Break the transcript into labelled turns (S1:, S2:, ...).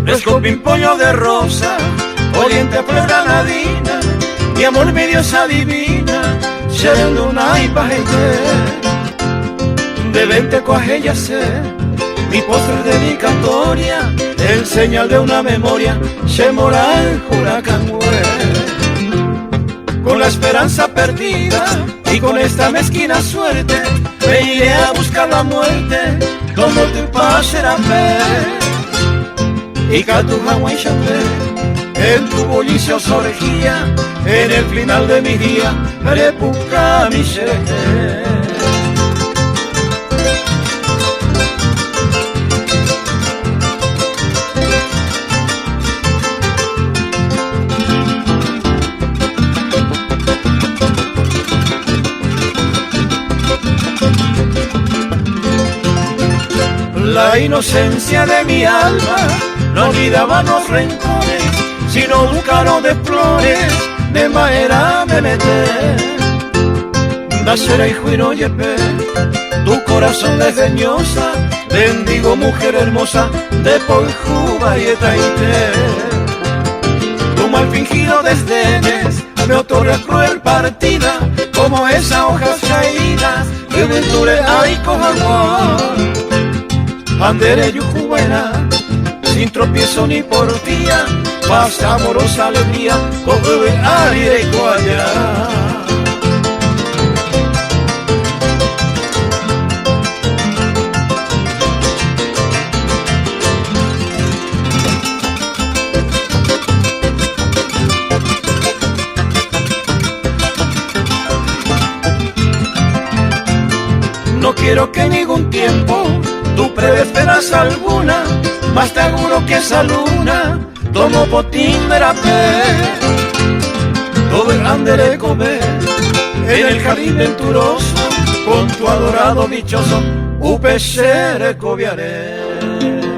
S1: Fresco pimpollo de rosa, oriente flor granadina, mi amor, mi diosa divina, seré luna y pajete. De vente cuaje sé, mi postre dedicatoria, en señal de una memoria, se moral huracán Con la esperanza perdida y con esta mezquina suerte, me iré a buscar la muerte, como te pasará fe y en tu bulliciosa orgía, en el final de mi día, repuca mi ser. La inocencia de mi alma no olvidaba los rencores, sino un caro de flores, de maera me meter. Nacera y juiro yepe, tu corazón desdeñosa, bendigo mujer hermosa, de Poljuba y Etaite. Tu mal fingido desdenes me otorga cruel partida, como esas hojas caídas, que venture ay cojagua. Andere yujubuena, sin tropiezo ni porfía, paz, amorosa alegría, coge aire y coalla. No quiero que ningún tiempo tú preves alguna, más te auguro que esa luna tomo botín de la fe. Todo el andere comer en el jardín venturoso, con tu adorado dichoso, upesere cobiaré.